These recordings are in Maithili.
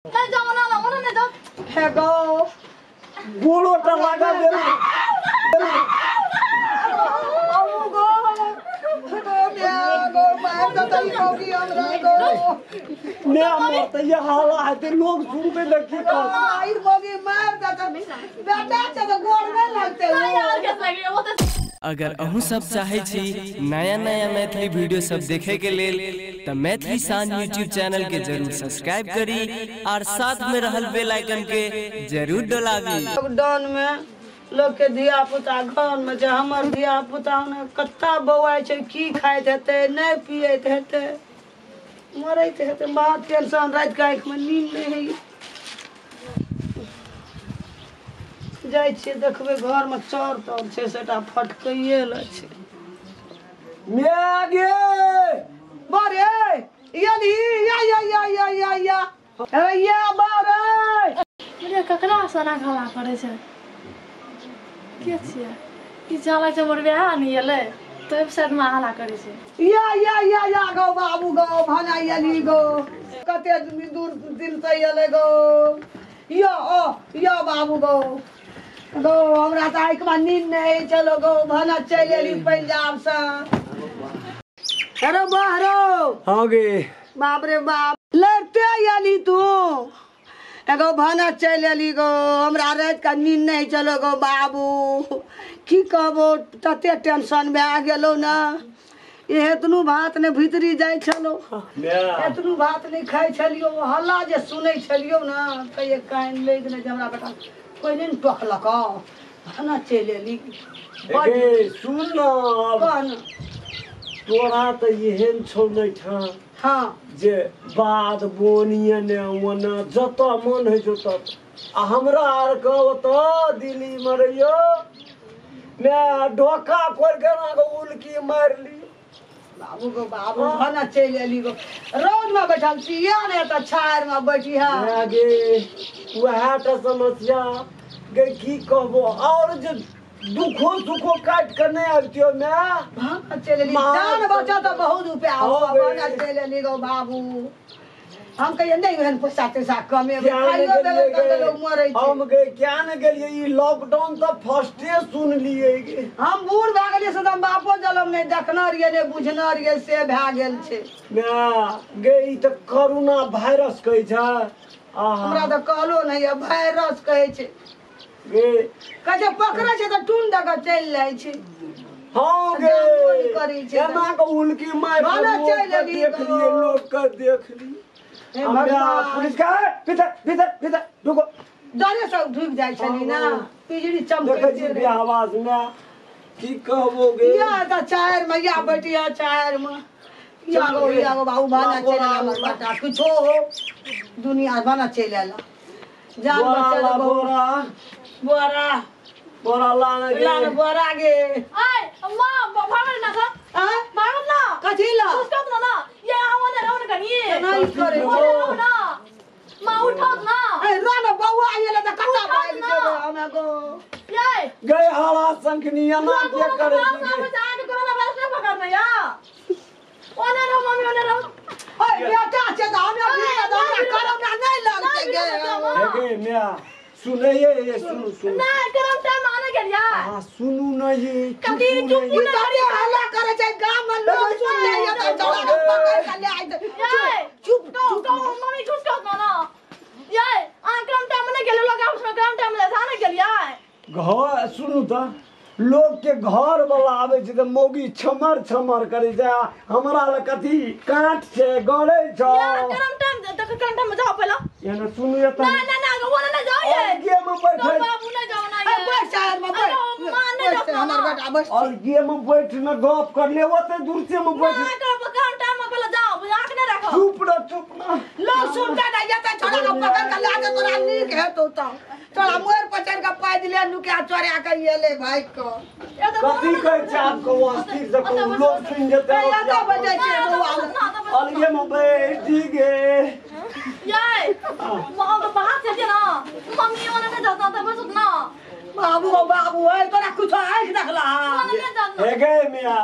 नहीं जाओ ना ना ओने नहीं जाओ। हे गो गोलोटा लगा दे। बाबू गो गो म्या गो मार दतई होगी हमरा गो। ने मरते ये हाला है लोग सुनते देखी तो आई होगी मार दत बेटा छै त गोर में लगते। यार कैसे लगी वो तो। अगर अहूँ सब चाहे छी नया नया मैथिली वीडियो सब देखे के लेल त मैथिली शान यूट्यूब चैनल के जरूर सब्सक्राइब करी और साथ में रहल बेल आइकन के जरूर दबावी। लॉकडाउन में लोग के धिया पुता घर में छै, हमर धिया पुता ने कत्ता बौआइ छै, की खाइत हेतै नहि पियैत हेतै, मरैत हेतै। बहुत टेंशन, राति के आँखि में नींद नहि होइए। जाइ छियै देखबै घर में चाउर ताउर छै सेटा फटकैये ल छै। म्या गे बारे यली या या या या या या अरे या बारे मुझे ककरा सोना खाला करे छै के छियै ई जाला छै मोर बियाह नहीं एलै तो साइड में हला करे छै। या या या या गो बाबू गो भाना यली गो कते दूर दिन से एलै गो। यो ओ यो बाबू गो गो हमरा त आँखि में नींद नहीं चलो गो भाना चलि एली पंजाब से। अरे बाहरो हाँ गे बाप रे बाप लड़ते एली तू एगो भाना चलि एली गो हमरा राति के नींद नहीं चलो गो बाबू। की कहबो तते टेंशन भए गेलो ना, एतनू भात ने भीतरी जाइ छलो, एतनू भात नहीं खाइ छलियो, हल्ला जे सुनै छलियो ना कहिए कान लागि नहि जे हमरा बेटा कोइ नहि ने टोकलक भाना चलि एली। गे सुन न तोरा त एहन छौ नहि ठाँ। हाँ जे बाध बोन एने ओने जतऽ मन होइ छौ तत, आ हमरा आरके ओतऽ दिल्ली मे रहियो ने ढोका कोरि के एना के उल्की मारली। बाबू गो बाबू भाना चलि एली गो रौद में बैठल छी या ने तऽ छाड़ में बैठी है गे वएह टा समस्या गे की कहबो। और जे दुखो सुखो काटि के नहि आबितियो माय भाना चलि एली जान बचा तऽ बहुत रुपया हो। भाना चलि एली गो बाबू हम कहिए नहि एहन पैसा तैसा कमेबै खाइयो देबै तऽ लोग मरै छै। हम गे क्या ने गेलियै ई लॉकडाउन तऽ फर्स्टे सुनलियै गे। हम बूढ़ भए गेलियै से तऽ हम बापो जलम नहि देखने रहियै नहि बुझने रहियै से भए गेल छै। माय गे ई तऽ कोरोना वायरस कहै छै। हमरा तऽ कहलो नहि यऽ वायरस कहै छै गे, कहै छै पकड़ै छै तऽ टून दऽ कऽ चलि जाइ छै। हाँ गे एना के उल्की मारि देख लियै लोक के देख लियै। पुलिस का भीतर भीतर भीतर रुको डरे सब ढुकि जाइ छली ना पिजड़ी चमकै देखै छी आवाज में की कहबो गे। या तऽ चारि में या बैठिया चारि में या गो या गो बाबू भाना चलि आयल हमर बेटा किछो हो दुनिया भाना चलि आयल जान बचल बोरा बोरा बोरा लान गे लान बोरा गे। आय अम्मा भागल ना सा आ भागल ना कथी ला उसका ना ना ये आवन रहो ना कनी नहीं करे रहो ना मां उठाओ ना ए रो ना बौआ आइले त कत्ता भागि जेबो हम गो। ये गए हाला संखनी ना के करे छी गे आगे कोरोना वायरस ना पकड़ना या ओने रहो मम्मी ओने रहो। ओए बेटा छै त हमरा भी हमरा कोरोना नहीं लगतै गे। हे गे म्या सुनैये ये सुनू सुनू ना करम टाइम आने गेल यार। हां सुनू न ये कथी चुप ई कथी हल्ला करे छै गाम में लोग सुन ले ये त चला के पकड़ के ले आइ चुप चुप मम्मी कुछ कह ना ये आ करम टाइम ने गेल लोग आपस में करम टाइम ले जाने गेल यार। घर सुनू त लोग के घर वाला आबै छै त मौगी छमर छमर करै छै, हमरा ल कथी काट छै गड़ै छै यार। करम टाइम त करम टाइम जाओ पहला एना सुनू ये त ना ना ना वो ना जाओ ये अलगे में बैठ बाबू ना जाओ ना ये बैठ चार में बैठ मां ने जाओ हमर बेटा बैठ अलगे में बैठ न गप कर ले ओते दूर से में बैठ ना करम टाइम में पहला जाओ आंख ने रखो चुप न चुप न लोग सुनता ना ये त छोड़ा के पकड़ के ले आके तोरा नीक हेतौ त तोरा मोर पचड़ के पाइ दिले नुका चोरा के एले भाई को कथी कहै छै आब कहू अस्थिर से कहू लोग सुनि जेतै। एतऽ बैठै छै बौआ अलगे में बैठ गे ये मां तो बाहर से ना मम्मी ओने नहीं जाता त बस ना बाबू बाबू ए तोरा कुछ आँख देखला हे गे मिया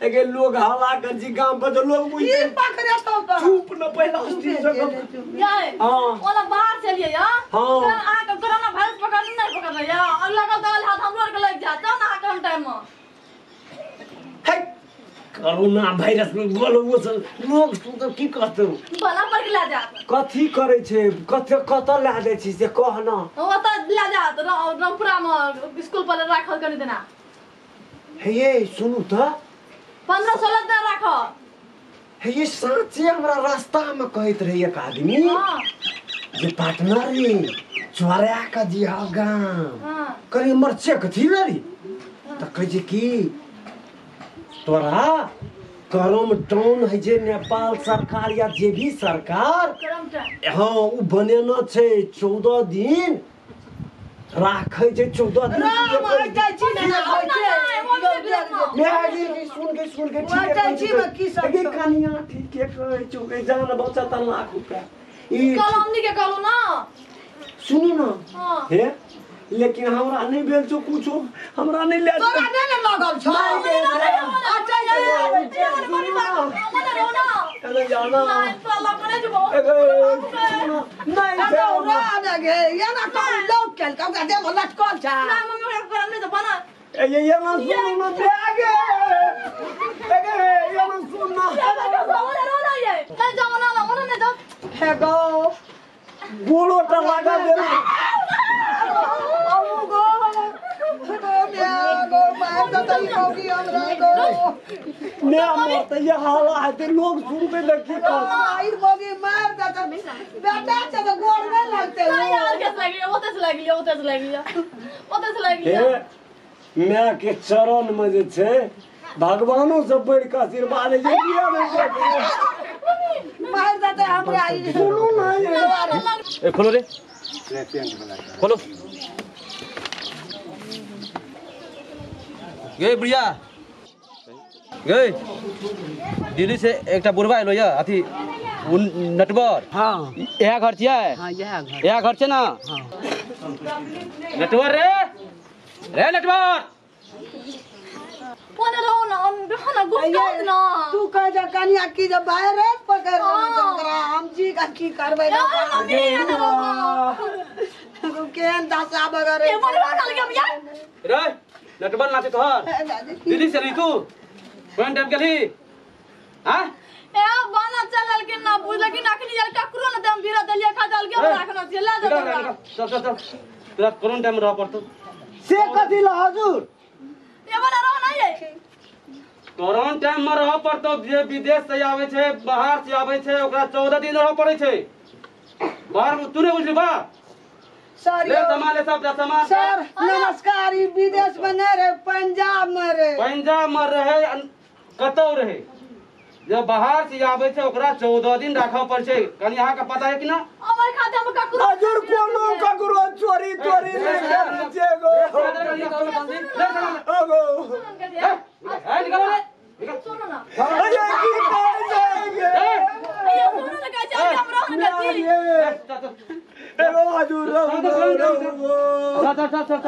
एगे लोग हल्ला कर जी गांव पर तो लोग बुझते ई पकड़े तो चुप न पहला हस्ती जगह यार हां ओला बाहर चलिए यार हां आ के कोरोना वायरस पकड़ नहीं पकड़ यार और लगल दल हाथ हमरो के लग जात ना कम टाइम में हे कोरोना वायरस में बोलो वो सब लोग तू तो की कहतौ भला पर के ला जात कथी करे छे कथ कत ला दे छी से कह न ओ त ला जात रामपुरा में स्कूल पर राखल कनी देना हे ये सुनू त 15-16 दिन राखल हे ये साँचे हमरा रास्ता में कहत रही एक आदमी जे पार्टनर रे चोरा का जी हा गांव करी मरचे कथी लरी त कहै छै की तोरा करम टाउन है जे नेपाल सरकार या जे भी सरकार हाँ उ बनेना छै 14 दिन राखै छै 14 दिन राम हटै छी ने सुन के ठीक है कनिया ठीक है कहै छौ के जान बचत लाख रुपया ई कल हमनी के कहलु ना सुनू ना हे लेकिन हमरा नहीं भेल छौ कुछो हमरा नहीं ले तोरा नहीं ने लगल छौ गोलो लगा दे लोग सुनते देखी माय के चरण में जे छै भगवानो से बढ़ के आशीर्वाद जे सुनू ना ए खोलो रे खोलो गे बुढ़िया गे दिल्ली से एकटा बुढ़वा एलो या अथी नटवर। हां इएह घर छियै? हां इएह घर। इएह घर छै ना? हां। नटवर रे रे नटवर कोने रहो ना ना गुस्सा ना तू कह जा कनिया की जब वायरस पकड़ ओकरा हम जी का की करबै ना केहन दशा बगर ए बुढ़वा डाल के यार रे नटवर नाचे तोहर दिल्ली से रही तू कोन टाइम गेली हां ए बाना चलल के ना बुझल कि नाखनी जल ककरो ना दम भीरा दलिया खा डाल के राखना छै ला जा चल चल चल तोरा कोन टाइम रह पड़तो से कथि ला हुजूर ए बना रहो ना ये कोरोना टाइम में रह पड़तो जे विदेश से आवे छै बाहर से आवे छै ओकरा 14 दिन रह पड़ै छै बाहर में तू नहीं बुझली बा सर ले सामान ले सब सामान सर नमस्कार ई विदेश में नहीं रहे पंजाब में रहे पंजाब में रहे कतौ रहे जब बाहर से आवे छै ओकरा 14 दिन राखऽ पड़ै छै कनी अहाँ के पता है कि ना हमर खाते हम ककरो हजूर कोनो ककरो चोरी तोरी नहीं करै छै गो अगो ए निकल रे सुनो ना अरे की कहै छै ए सुनो ना कहै छै हम रह ना छी ए हजूर चल चल चल चल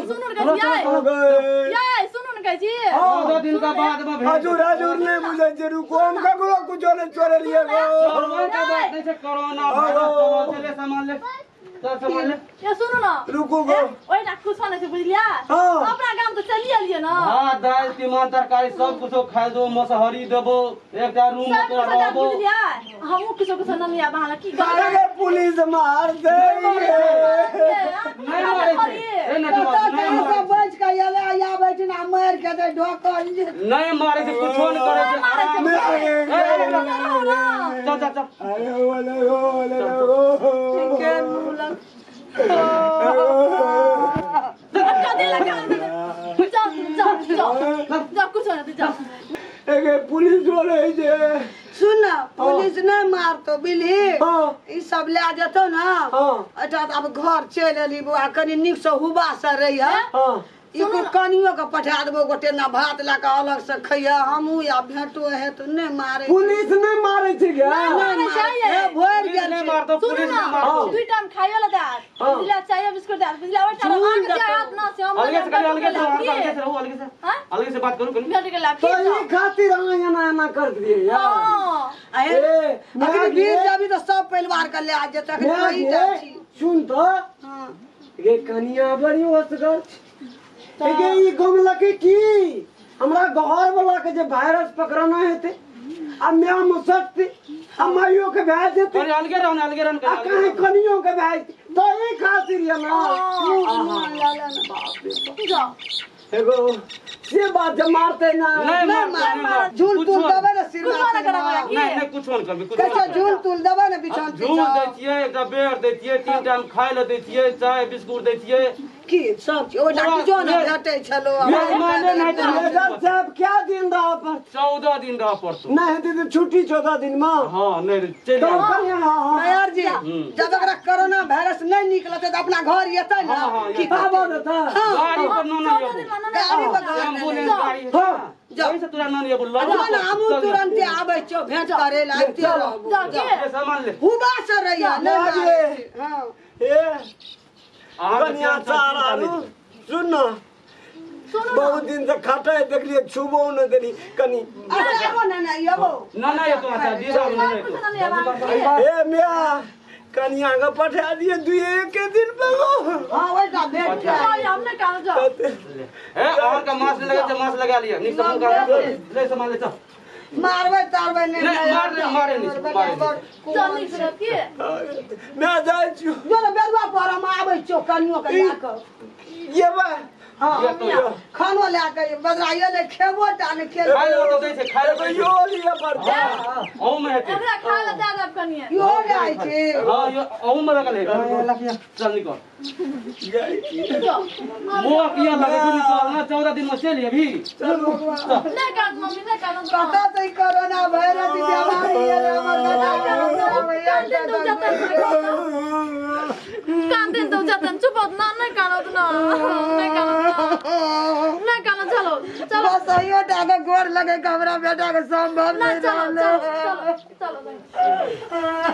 सुनो ना कहै छै सुनो ना कहै छी 14 दिन का बाद में भेज हजूर हजूर नहीं बुझै छै रुको हम ककरो कुछो नहीं चोरे लिए गो कोरोना का बात नहीं छै कोरोना वायरस चलल छै ले सामान ले चल सामान ले ए सुनो ना रुको गो ओइ ना कुछ नहीं छै बुझलिया अपना गाम तो चली आलिए ना भात दाल तीमन तरकारी सब कुछो खाइ दो मसहरी देबो एकटा रूम में तोरा रहबो बुझलिया हमहु किछो किछो न लिया बहाना की कर अरे पुलिस मार दे नहीं मारे छै ए नटवा नहीं मारे बच के आले आबै छै ना मार के दे ढोकल नहीं मारे छै कुछो नहीं करे छै चल चल चल अरे बोले बोले के मुलक चल चल चल जा कुछ नहीं जा एगे पुलिस वाले जे सुन ना पुलिस नहीं मारतो बिलही ई सब ले जेतो ना अच्छा अब घर चल एली बुआ कनी नीक से हुबा से रही है एको कनियो के पठा देबो गोटे ना भात ला के अलग से खैया हमहू या भेटो है तो नहीं मारे पुलिस नहीं मारे छै गे मारे छै ए भोर गेल नहीं छै। मारतो सुनू पुलिस ना नहीं मारतो दुई टाइम खाइयो ला दार बुझला चाय बिस्कुट दार बुझला ओइ ठाम झूल आके देतौ। हाथ ना से हम अलगे से करी अलगे से रहू, अलगे से रहू अलगे से हाँ? अलगे से बात करू कनी भेट गेला तो की ई खातिर अहाँ एना एना कर दिए यार हां अहे ए, अखनी माय वीर गे। जाबी तो सब परिवार के ले आ जेतै अखनी माय वही गे, टा छी सुन तो हां गे कनिया बड़ी होशगर छै गे ई गमलकै की हमरा घर वाला के जे वायरस पकड़ना हेतै आ माय मे सटतै आ माइयो के भए जेतै कनी अलगे रहू ना अलगे रहू आ कहीं कनियो के भए जेतै तो ई खातिर ये ना जाओ एगो से बात जे मारतै ना नहीं नहीं मार मार झूल तूल देबै ने सिर कुछ ना करबै की नहीं नहीं कुछ नहीं करबी कुछ कैसे झूल तूल देबै ने बिछौन झूल दै छियै एकटा बेर दै छियै तीन टाइम खाय लए दै छियै चाय बिस्कुट दै छियै की सब चीज ओइ किछो ने भेटै छलो मेहमाने नहीं तऽ मेजर साहब क्या दिन रह पर 14 दिन रह पड़तो नहीं हेतै तऽ छुट्टी 14 दिन में हाँ नहीं चलि तो आउ। कनिया हाँ हाँ यार जी जब एकरा कोरोना वायरस नहीं निकलतै तऽ अपना घर एतै ने हाँ, हाँ, की आबो ने तऽ गाड़ी पर न चौदह आबू दिन मानो ना गाड़ी पर घर एम्बुलेंस गाड़ी हाँ जाओ। ओहि से तोरा न आबू लड़ जो ने हमहूँ तुरंते आबै छियौ भेंट करे लए आबिते रहबो जाओ के सामान ले हुबा से रहिया नहीं माय गे। मारै छै। हाँ ए अहाँके कनिया टेंशन चार चिंता आलू नहि। सुन ना सुनू ना बहुत दिन से खटाइ देखलियै छुबो नहि देली कनी अच्छा आबो ने ने अबो ना ना ये तो अच्छा जी साहब नहीं कुछ ना नहीं आवा ए मिया कनिया के पठा दिए दुए के दिन पे गो हाँ ओइटा भेंट के जाओ हमने कहा जाओ ए अहाँ का मास्क लगा छै मास्क लगा लिअ नीक से मुँह कान ले सामान ले चल मारबै तारबै नहीं नहीं, मार मारे नहीं, मारे नहीं। चल निक से की मैं जाइ छियौ जो ने बेरुआ पर हम आबै छियौ कनियो के लए कऽ ये बा हाँ ये तो खानो लए कऽ बदराइयो ले खेबो टा ने खेबो खाय लए तो दै छै खाय लए एगो यो लिए पड़तै अहूँ में हेतै एकरा खा ला दे देब कनिए इहो ले आइ छी हाँ यो अहूँ में लगल है चल निकल जाइ छी जाओ मुँह किया लगे तू निकल ना 14 दिन में चलि अभी नहीं कान मम्मी नहीं कान कतऽ से ई कोरोना वायरस ई बीमारी एलै हमर बेटा कान दिन तो जातन कान दिन तो जातन चुप हो ना नहीं कानो ना नहीं कानो ना नहीं कानो चलो चलो बस अहियो टा के गोर लगे के हमरा बेटा के संभव ना नहीं चलो रहलै चलो चलो चलो।